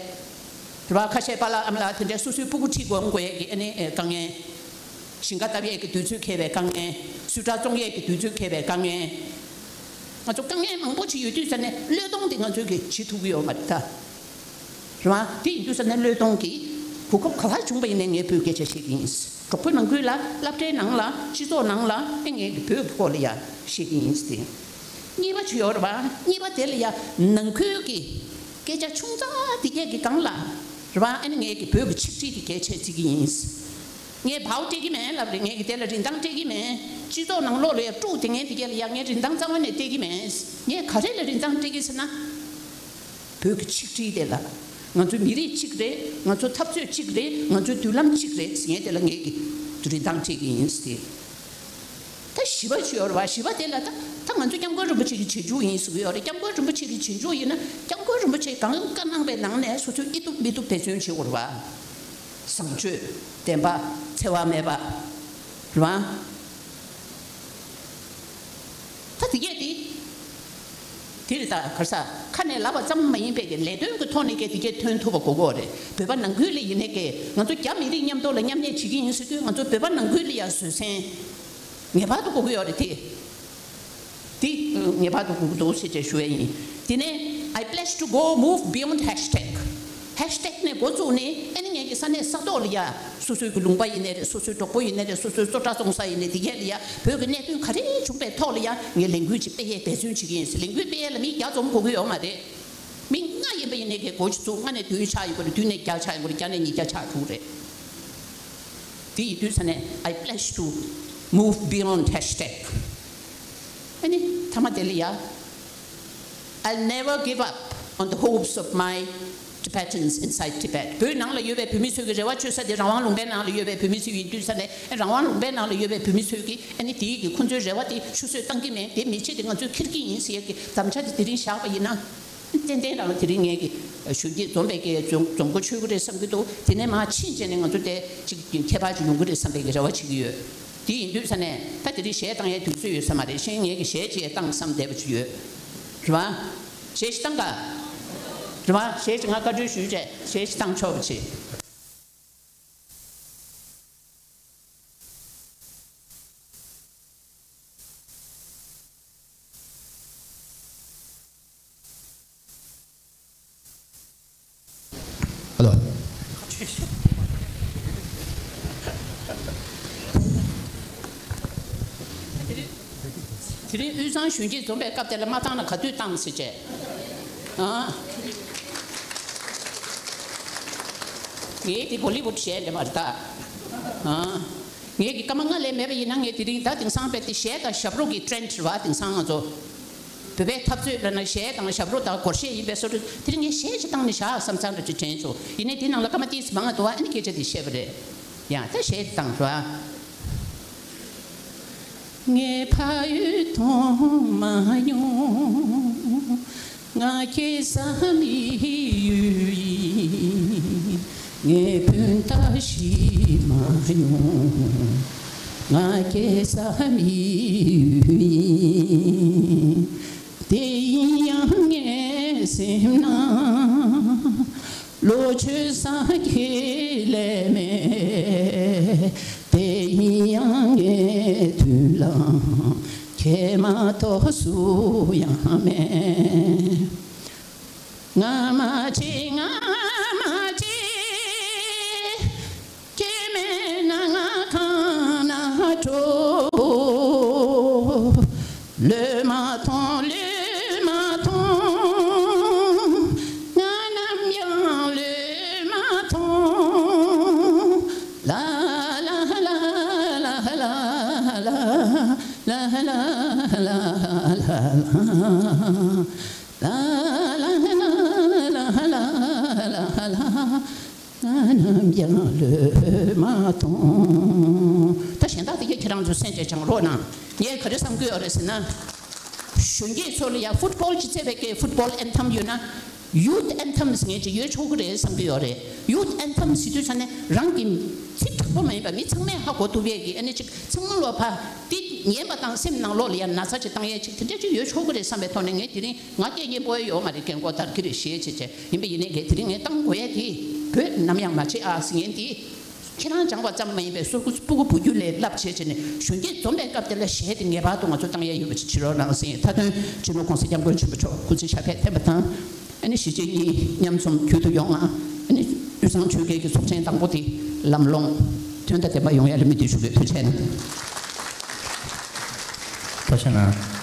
རེད་བ། ཁ་ཤས་པཱ་ལགས་ཨ་མ་ལགས་དེ་འདྲས་སོ་སོའི་སྤུ་གུ་ཁྲིད་དགོས་འོང་དགོས་ཡས་ཀྱི་ཨ་ནི་དཀའ་ངལ། ཞིང་ཁ་བཏབ་ཡས་ཀྱི་དུས་ཚོད་འཁེལ་བའི་དཀའ་ངལ། སུས་ཊར་བཙོང་ཡས་ཀྱི་དུས་ཚོད་འཁེལ་བའི་དཀའ་ངལ། ང་ཚོ་དཀའ་ངལ་མང་པོ་ཅིག་ཡོད་དུས་ཙ་ནས་བློས་གཏོང་དེ་ང་ཚོས་ཀྱི་བྱེད་ཐུབ་ཀྱི་ཡོད་མ་རེད་ད། རེད་བ། དེ་ཡིན་དུས་ཙ་ནས་བློས་གཏོང་གི་གོ་སྐབས་ག་པར་བྱུང་བ་ཡིན་ནའི་ངས་བོད་སྐད་ཆ་བཤད་ཀྱི་ཡིན། གྲོགས་པོའི་ནང་ཁུལ་ལ། སློབ་གྲྭའི་ནང་ལ། སྤྱི་ཚོགས་ནང་ལ། ཨེ་ངས་ཀྱི་བོད་ཀྱི་སྐོར་ལ་ཡ་བཤད་ཀྱི་ཡིན་ཏེ། གཉིས་པ་ཅིག་ཡོད་རེད་བ། གཉིས་པ་དེ་ལ་ཡ་ནང་ཁུལ་གྱི་སྐད་ཆ་ཆུང་ཙག་དེ་གས་ཀྱི་སྒང་ལ། རེད་བ། ཨ་ནི་ངས་ཀྱི་བོད་ཀྱི་ཆིག་སྒྲིལ་དེ་གལ་ཆེ་བརྩི་གི་ཡིན། ངས་བའོ་སྤྲད་ཀྱི་མེད་ལབ་རེད། ངས་ཀྱི་དེ་ལ་རིན་ཐང་སྤྲད་ཀྱི་མེད། སྤྱི་ཚོགས་ནང་ལོགས་ལ་ཡ་དཀྲུག་དེ་ངས་དེ་གས་ལ་ཡ་ངས་རིན་ཐང་རྩ་བ་ནས་སྤྲད་ཀྱི་མེད། ངས་ག་རེ་ལ་རིན་ཐང་སྤྲད་ཀྱི་ཟེར་ན། བོད་ཀྱི་ཆིག་སྒྲིལ་དེ་ལ། ང་ཚོ་མི་རིགས་གཅིག་རེད། ང་ཚོ་འཐབ་རྩོད་གཅིག་རེད། ང་ཚོ་མདུན་ལམ་གཅིག་རེད་ཟེར་ངས་དེ་ལ་ངས་ཀྱི་རིན་ཐང་སྤྲད་ཀྱི་ཡིན་ཟེར་ཏེ། ད་བཞི་པ་ཅིག་ཡོད་རེད་བ། བཞི་པ་དེ་ལ་ད་ད་ང་ཚོ་སྐྱབས་མགོན་རིན་པོ་ཆེ་གི་རྗེས་འཇུག་ཡིན་ཟེར་གྱི་ཡོད་རེད། སྐྱབས་མགོན་རིན་པོ་ཆེ་གི་རྗེས་འཇུག་ཡིན་ན་སྐྱབས་མགོན་རིན་པོ་ཆེས་གང་བཀའ་གནང་བའི་ནང་ནས་སོ་སོའི་ཨེ་ཐུབ་མི་ཐུབ་འབད་བརྩོན་བྱེད་དགོས་རེད་བ། བཟང་སྤྱོད། བདེན་པ། འཚེ་བ་མེད་པ། རེད་བ། ད་དེ་གས་དེ། དེ་རེད། ད་ག་རེ་ཟ། ཁ་ནས་ལབ་པ་ཙམ་མ་ཡིན་པའི་གི་ལས་དོན་གྱི་ཐོག་ནས་གས་དེ་གས་ཐོན་ཐུབ་པ་དགོས་ཀྱི་ཡོད་རེད། བོད་པ་ནང་ཁུལ་ལ་ཡིན་ནའི་གས་ང་ཚོ་རྒྱ་མི་རིགས་མཉམ་དུ་ལ་མཉམ་གནས་བྱེད་ཀྱི་ཡིན་ཟེར་དུས་ང་ཚོ་བོད་པ་ནང་ཁུལ་ལ་ཡང་བཟོད་བསྲན་ངེས་པར་དུ་དགོས་ཀྱི་ཡོད་རེད་དེ། དེ་ངེས་པར་དུ་དགོས་ཀྱི་འདུག་ཟེར་བྱས་ཞུ་ཡ་ཡིན། དེ་ནས་I pledge to go move beyond hashtag. ཧེཤ་ཊེག་ནས་འགོ་བཙུགས་ནས་ཨ་ནི་ངེད་ཀྱི་ས་གནས་ས་ཐོག་ལ་ཡ། སོ་སོའི་གི་ལུང་པ་ཡིན་ནའི་རེད། སོ་སོའི་གྲོགས་པོ་ཡིན་ནའི་རེད། སོ་སོའི་བཙོ་གྲྭ་བཙོང་ས་ཡིན་ནའི་དེ་གས་ལ་ཡ་བོད་ཀྱི་གནད་དོན་ག་རེ་བྱུང་པའི་ཐོག་ལ་ཡ་ངས་ལས་འགུལ་ཅིག་སྤེལ་ཡས་འབད་བརྩོན་བྱེད་ཀྱི་ཡིན་ཟེར། ལས་འགུལ་སྤེལ་ཡས་ལ་མི་བརྒྱ་འཛོམས་དགོས་ཀྱི་ཡོད་མ་རེད། མི་ལྔ་ཡིན་པ་ཡིན་ནའི་གས་འགོ་ཅིག་བཙུགས། ལྔ་ནས་བདུན་ཆགས་ཡོང་གི་རེད། བདུན་ནས་བརྒྱ་ཆགས་ཡོང་གི་རེད། བརྒྱ་ནས་ཉིས་བརྒྱ་ཆགས་འགྲོ་གི་རེད། དེ་ཡིན་དུས་ས་ནས་I pledge to move beyond ཧེཤ་ཊེག. ཨ་ནི་མཐའ་མ་དེ་ལ་ཡ། I'll never give up on the hopes of my Tibetans inside Tibet. བོད་ནང་ལ་ཡོད་པའི་བོད་མི་ཚོའི་གི་རེ་བ་བཅོལ་ས་དེ་རང་དབང་ལུང་པའི་ནང་ལ་ཡོད་པའི་བོད་མི་ཚོ་ཡིན་དུས་ས་ནས་རང་དབང་ལུང་པའི་ནང་ལ་ཡོད་པའི་བོད་མི་ཚོའི་གི་ཨ་ནི་དེའི་གི་ཁོང་ཚོའི་རེ་བ་དེ་ཆུད་ཟོས་བཏང་གི་མེད། དེ་མི་ཚེ་དེ་ང་ཚོས་འཁྱེར་གི་ཡིན་ཟེར་ཡས་གི་དམ་བཅའ་དེ་དེ་རིང་བཞག་པ་ཡིན་ན། ཏན་ཏན་རང་ལ་དེ་རིང་ངས་གི་གཞོན་སྐྱེས་འཛོམས་པའི་གི་འཛོམས་འཛོམས་འགོ་ཆོད་གི་རེད་བསམ་གི་འདུག་དེ་ནས་མར་ཕྱིན་བྱས་ནས་ང་ཚོ་དེ་ཅིག་ཁྱད་པར་ཅིག་ཡོང་གི་རེད་བསམ་པའི་གི་རེ་བ་བྱེད་ཀྱི་ཡོད། དེ་ཡིན་དུས་ས་ནས་ད་དེ་རིང་གཞས་བཏང་ཡའི་དུས་ཚོད་ཡོད་ས་མ་རེད། གཞན་ངས་གི་གཞས་ཅིག་བཏང་བསམ་བསྡད་པ་ཅིག་ཡོད། རེད་བ། གཞས་ཅིག་བཏང་ག་རེད་བ། གཞས་ཅིག་ང་བཀའ་འཁྲོལ་ཞུས་བྱས་གཞས་ཅིག་བཏང་ཆོག་པ་བྱེད། ཨ་ལོ། དེ་རིང་དབུས་གཙང་གཞོན་སྐྱེས་འཛོམས་པའི་སྐབས་དེ་ལ་མ་བཏང་ན་ག་དུས་བཏང་ཟེར་བྱས། ཨ། ངས་དེ་བོ་ལི་བུད་གཞས་འདྲ་མ་རེད་ད། ཨ། ངས་ཀྱི་སྐར་མ་ལྔ་ལས་མེད་པ་ཡིན་ན་ངས་དེ་རིང་ད་དེང་སང་དཔེ་དེ་གཞས་དང་ཞབས་བྲོ་གི་ཊྲེན་ཌི་རེད་བ། དེང་སང་ང་ཚོ་བོད་པའི་འཐབ་རྩོད་ལབ་ན་གཞས་དང་ཞབས་བྲོ་དང་སྒོར་གཞས་ཡིན་པའི་བཟོ་འདྲ། དེ་རིང་ངས་གཞས་ཅིག་བཏང་ནས་བཞག་བསམ་བསམ་འདྲ་ཅིག་དྲན་བྱུང་། ཡིན་ནའི་དེ་ནང་ལ་སྐར་མ་ཏོག་ཙམ་མང་ང་འདུག་བ། ཨ་ནི་སྐད་ཆ་དེ་བཤད་པ་རེད། ཡང་ད་གཞས་དེ་བཏང་རོགས། ངའི་ཕ་ཡུལ་མཐོང་མ་མྱོང་། ང་སྐྱེས་ས་མི་ཡུལ་ཡིན། ངའི་སྤུན་ཟླ་ཤི་མ་མྱོང་། ང་སྐྱེས་ས་མི་ཡུལ་ཡིན། དེ་ཡིན་ཡང་ངའི་སེམས་ན་ལོ་ཆུང་ས་ཁྱེད་ལས་མེད། དེ་ཡིན་ཡང་ངའི་མདུན་ལ་ཁྱེད་མ་གཏོགས་སུ་ཡང་མེད། ང་མ་བྱེད་ང་མ་བྱེད། ཁྱེད་མེད་ན་ང་གང་ན་འགྲོ། བློས་མ་ཐོངས་བློས་མ་ཐོངས། ང་ནམ་ཡང་བློས་མ་ཐོངས། ལ་ལ་ལ། ང་ནམ་ཡང་བློས་མ་ཐོངས། ད་གཞན་དག་དེ་གས་ཁྱེད་རང་ཚོ་སེམས་ཅན་སྦྱང་རོགས་གནང་། ངས་ག་རེ་བསམ་གྱི་ཡོད་རེད་ཟེར་ན། གཞོན་སྐྱེས་ཚོ་ལ་ཡང་ཕུཊ་བོལ་གྱི་རྩེད་པའི་སྐད་ཕུཊ་བོལ་ཨེན་ཐམ་ཡོད་ན། ཡུཐ་ཨེན་ཐམ་ཟེར་མཁན་ཅིག་ཡོད་ཆོག་གི་རེད་བསམ་གྱི་ཡོད་རེད། ཡུཐ་ཨེན་ཐམ་ཟེར་དུས་ཙ་ནས་རང་གི་ཚིག་དྲག་པོ་མ་ཡིན་པ་མི་ཚང་མས་ཧ་གོ་ཐུབ་ཡས་ཀྱི་ཨ་ནི་ཅིག་ཚང་མ་ལོ་ཕ་དེ་ཉན་པ་དང་སེམས་ནང་ལོགས་ལ་ཡང་ན་ཚ་ཅིག་བཏང་ཡས་ཅིག་དེ་འདྲ་ཅིག་ཡོད་ཆོག་གི་རེད་བསམ་པའི་ཐོག་ནས་ངས་དེ་རིང་ང་སྐད་སྙན་པོ་ཡོད་མ་རེད། རྒན་གོག་དར་གི་རེད་ཞེས་བྱས་བྱས་ཡིན་པ་ཡིན་ནའི་གས་དེ་རིང་ངས་བཏང་དགོས་ཡས་དེ་བོད་ནམ་ཡང་མ་བརྗེད་ཨ་ཟེར་མཁན་དེ། ཁྱེད་རང་སྦྱང་བ་ཙམ་མ་ཡིན་པའི་སོ་སོ་སྤུ་གུ་བུ་རྒྱུད་ལ་བསླབ་བྱས་བྱས་ནས་གཞོན་སྐྱེས་འཛོམས་པའི་སྐབས་དེ་ལ་གཞས་དེ་ངེས་པར་དུ་ང་ཚོ་བཏང་ཡས་ཡོད་པ་ཅིག་བྱེད་རོགས་གནང་ཟེར། མཐའ་དོན་སྤྱི་ནོར་༸གོང་ས་༸སྐྱབས་མགོན་ཆེན་པོ་མཆོག་སྐུ་ཚེ་ཞབས་པད་བརྟན་པ་དང་། ཨ་ནི་གཞིས་བྱེས་གཉིས་མཉམ་འཛོམས་རྒྱུན་དུ་ཡོང་ང་། ཨ་ནི་དབུས་གཙང་ཆོལ་ཁའི་གི་ཚོགས་ཆེན་དང་པོ་དེ་ལམ་ལྷོང་དོན་དང་ལྡན་པ་ཡོང་ཡ་ལ་སྨོན་འདུན་ཞུ་གི་ཡོད། ཐུགས་རྗེ་གནང་། ཐུགས་རྗེ་གནང་།